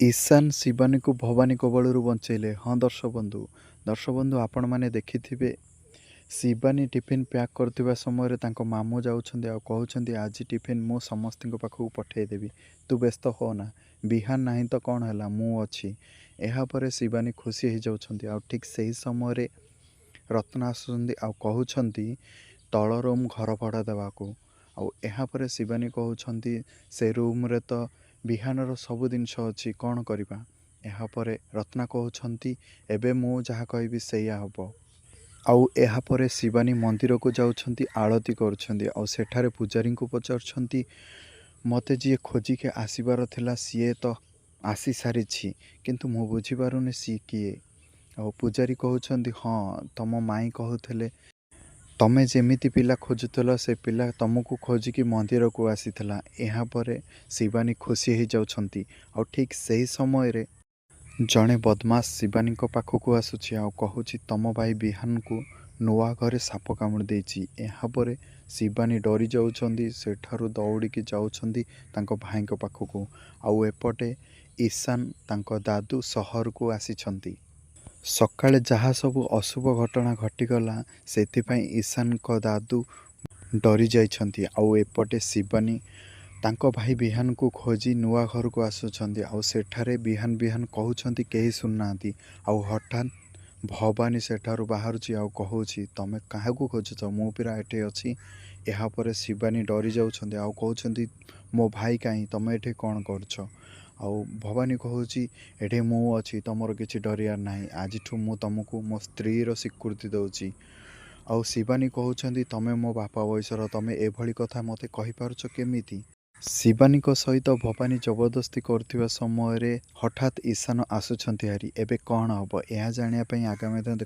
ଈଶାନ ଶିବାନୀକୁ ଭବାନୀ କବଳରୁ ବଞ୍ଚେଇଲେ। ହଁ ଦର୍ଶକ ବନ୍ଧୁ, ଆପଣମାନେ ଦେଖିଥିବେ, ଶିବାନୀ ଟିଫିନ୍ ପ୍ୟାକ୍ କରୁଥିବା ସମୟରେ ତାଙ୍କ ମାମୁଁ ଯାଉଛନ୍ତି ଆଉ କହୁଛନ୍ତି, ଆଜି ଟିଫିନ୍ ମୁଁ ସମସ୍ତଙ୍କ ପାଖକୁ ପଠାଇଦେବି, ତୁ ବ୍ୟସ୍ତ ହୋନା। ବିହାନ ନାହିଁ ତ କ'ଣ ହେଲା, ମୁଁ ଅଛି। ଏହାପରେ ଶିବାନୀ ଖୁସି ହେଇଯାଉଛନ୍ତି। ଆଉ ଠିକ୍ ସେହି ସମୟରେ ରତ୍ନା ଆସୁଛନ୍ତି ଆଉ କହୁଛନ୍ତି ତଳ ରୁମ୍ ଘର ଭଡ଼ା ଦେବାକୁ। ଆଉ ଏହାପରେ ଶିବାନୀ କହୁଛନ୍ତି, ସେ ରୁମ୍ରେ ତ ବିହାନର ସବୁ ଜିନିଷ ଅଛି, କ'ଣ କରିବା? ଏହାପରେ ରତ୍ନା କହୁଛନ୍ତି, ଏବେ ମୁଁ ଯାହା କହିବି ସେଇଆ ହେବ। ଆଉ ଏହାପରେ ଶିବାନୀ ମନ୍ଦିରକୁ ଯାଉଛନ୍ତି, ଆଳତି କରୁଛନ୍ତି ଆଉ ସେଠାରେ ପୂଜାରୀଙ୍କୁ ପଚାରୁଛନ୍ତି, ମୋତେ ଯିଏ ଖୋଜିକି ଆସିବାର ଥିଲା ସିଏ ତ ଆସିସାରିଛି, କିନ୍ତୁ ମୁଁ ବୁଝିପାରୁନି ସିଏ କିଏ? ଆଉ ପୂଜାରୀ କହୁଛନ୍ତି, ହଁ, ତମ ମାଇଁ କହୁଥିଲେ ତମେ ଯେମିତି ପିଲା ଖୋଜୁଥିଲ ସେ ପିଲା ତମକୁ ଖୋଜିକି ମନ୍ଦିରକୁ ଆସିଥିଲା। ଏହାପରେ ଶିବାନୀ ଖୁସି ହେଇଯାଉଛନ୍ତି। ଆଉ ଠିକ୍ ସେହି ସମୟରେ ଜଣେ ବଦମାସ ଶିବାନୀଙ୍କ ପାଖକୁ ଆସୁଛି ଆଉ କହୁଛି, ତମ ଭାଇ ବିହାନକୁ ନୂଆ ଘରେ ସାପ କାମୁଡ଼ି ଦେଇଛି। ଏହାପରେ ଶିବାନୀ ଡରି ଯାଉଛନ୍ତି, ସେଠାରୁ ଦୌଡ଼ିକି ଯାଉଛନ୍ତି ତାଙ୍କ ଭାଇଙ୍କ ପାଖକୁ। ଆଉ ଏପଟେ ଈଶାନ ତାଙ୍କ ଦାଦୁ ସହରକୁ ଆସିଛନ୍ତି। ସକାଳେ ଯାହା ସବୁ ଅଶୁଭ ଘଟଣା ଘଟିଗଲା, ସେଥିପାଇଁ ଈଶାନଙ୍କ ଦାଦୁ ଡରି ଯାଇଛନ୍ତି। ଆଉ ଏପଟେ ଶିବାନୀ ତାଙ୍କ ଭାଇ ବିହାନକୁ ଖୋଜି ନୂଆ ଘରକୁ ଆସୁଛନ୍ତି ଆଉ ସେଠାରେ ବିହାନ ବିହାନ କହୁଛନ୍ତି, କେହି ଶୁଣୁନାହାନ୍ତି। ଆଉ ହଠାତ୍ ଭବାନୀ ସେଠାରୁ ବାହାରୁଛି ଆଉ କହୁଛି, ତମେ କାହାକୁ ଖୋଜୁଛ? ମୁଁ ପରା ଏଠି ଅଛି। ଏହାପରେ ଶିବାନୀ ଡରି ଯାଉଛନ୍ତି ଆଉ କହୁଛନ୍ତି, ମୋ ଭାଇ କାହିଁ? ତମେ ଏଠି କ'ଣ କରୁଛ? ଆଉ ଭବାନୀ କହୁଛି, ଏଠି ମୁଁ ଅଛି, ତମର କିଛି ଡରିବାର ନାହିଁ। ଆଜିଠୁ ମୁଁ ତମକୁ ମୋ ସ୍ତ୍ରୀର ସ୍ୱୀକୃତି ଦେଉଛି। ଆଉ ଶିବାନୀ କହୁଛନ୍ତି, ତମେ ମୋ ବାପା ବୟସର, ତମେ ଏଭଳି କଥା ମୋତେ କହିପାରୁଛ କେମିତି? ଶିବାନୀଙ୍କ ସହିତ ଭବାନୀ ଜବରଦସ୍ତି କରୁଥିବା ସମୟରେ ହଠାତ୍ ଈଶାନ ଆସୁଛନ୍ତି ହାରି। ଏବେ କ'ଣ ହେବ, ଏହା ଜାଣିବା ପାଇଁ ଆଗାମୀ ଦିନ ଦେଖନ୍ତୁ।